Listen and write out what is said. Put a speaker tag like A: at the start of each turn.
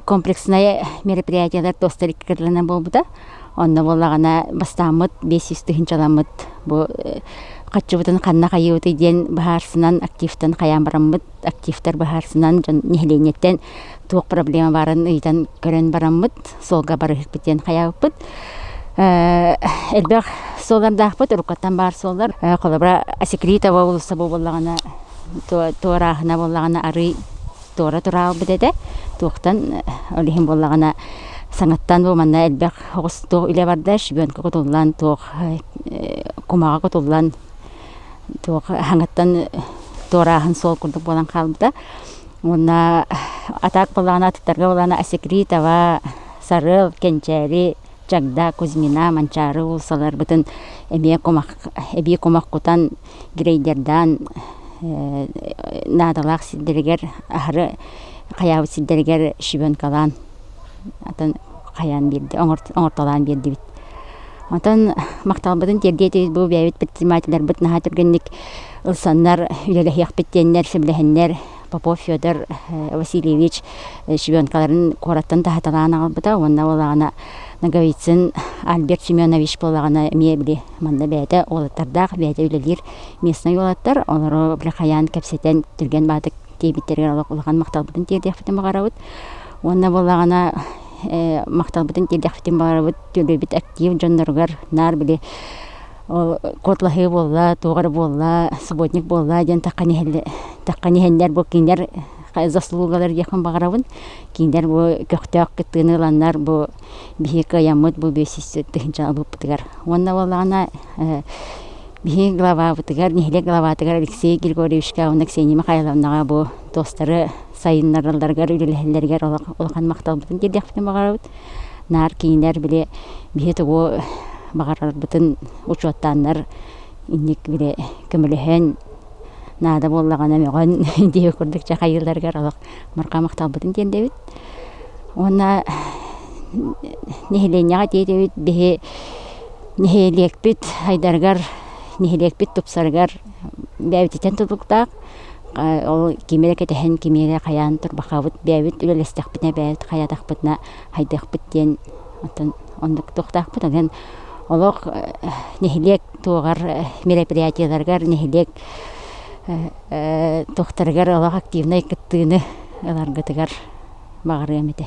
A: комплекснай мероприятиелар туостар икки буолбута. Онно буоллаҕына бастааммыт 500 тыһыынчаламмыт бу хаччыбытын ханна хайыыбытый диэн быһаарсынан активтан хайаан бараммыт, активтар быһаарсынан дьон нэһилиэнньэттэн туох проблема баарын ыйытан көрөн бараммыт суолга барыһыкпыт диэн хайаабыппыт. Элбэх суоллардаахпыт, уруккаттан баар суоллар. Холобура, Асекритова уулусса буоллаҕына, туорааһына буоллаҕына арыый туора тураалбыт этэ. Туохтан ол иһин буоллаҕына саҥаттан бу манна элбэх оҕус туох үлэ барда, щебенка кутуллан, туох кумаҕа кутуллан, туох хаҥаттан туорааһын суол курдук буолан хаалбыта. Уонна атаак буоллаҕына атыттарга буоллаҕына Асекритова, Сарыал, Кэнчээри, Чагда, Кузьмина, Манчаары уулуссаларбытын эмиэ кумах эбии кумах кутан грейдердаан наадалаах сирдэригэр аһары хайаабыт сирдэригэр щебенкалаан атын хайаан биэрди оҥортолоон биэрдибит. Онтон махталбытын тиэрдиэ этибит бу бэйэбит предпринимателлэрбит наһаа түргэнник ылсаннар үлэлэһиэхпит диэннэр сөбүлэһэннэр Попов Федор Васильевич щебенкаларын куораттан таһаталаан аҕалбыта уонна буоллаҕына Ноговицын Альберт Семенович буоллаҕына эмиэ били манна бэйэтэ уолаттардаах бэйэтэ үлэлиир местнай уолаттар олору били хайаан кэпсэтэн түргэн баатык тиэйбиттэригэр олох улахан махталбытын тиэрдиэхпитин баҕарабыт уонна буоллаҕына махталбытын тиэрдиэхпитин баҕарабыт түөлбэбит актив дьонноругар наар били ол куотлаһыы буолла туох эрэ буолла субботник буолла диэн таххан иһэннэр бу кинилэр заслугалар диэхпин баҕарабын кинилэр бу көхтөөх кыттыыны ыланнар бу биһиги кыайаммыт бу 500 тыһыынча ылбыппытыгар уонна буоллаҕына биһиги главабытыгар нэһилиэк главатыгар Алексей Григорьевичка уонна Ксения Михайловнаҕа бу туостары сайыннаралларыгар үлэлэһэллэригэр улахан махталбытын тиэрдиэхпитин баҕарабыт наар кинилэр били биһи тугу баҕарарбытын учуоттааннар инник били көмөлөһөн наада буоллаҕына мөҕөн диэбит курдук чэ хайыыларыгар олох марха махталбытын тиэрдэбит уонна нэһилиэнньэҕэ тиэтэбит биһи нэһилиэкпит айдарыгар нэһилиэкпит тупсарыгар бэйэбититтэн тутулуктаах ол кими эрэ кэтэһэн кими эрэ хайаан турбахабыт бэйэбит үлэлэстэхпитинэ бэйэбит хайаатахпытына хайдыахпыт диэн оттон оннук туохтаахпыт онон олох нэһилиэк туоҕар мероприятиеларыгар нэһилиэк туохтарыгар олох активнай кыттыыны ыларгытыгар баҕарыам этэ.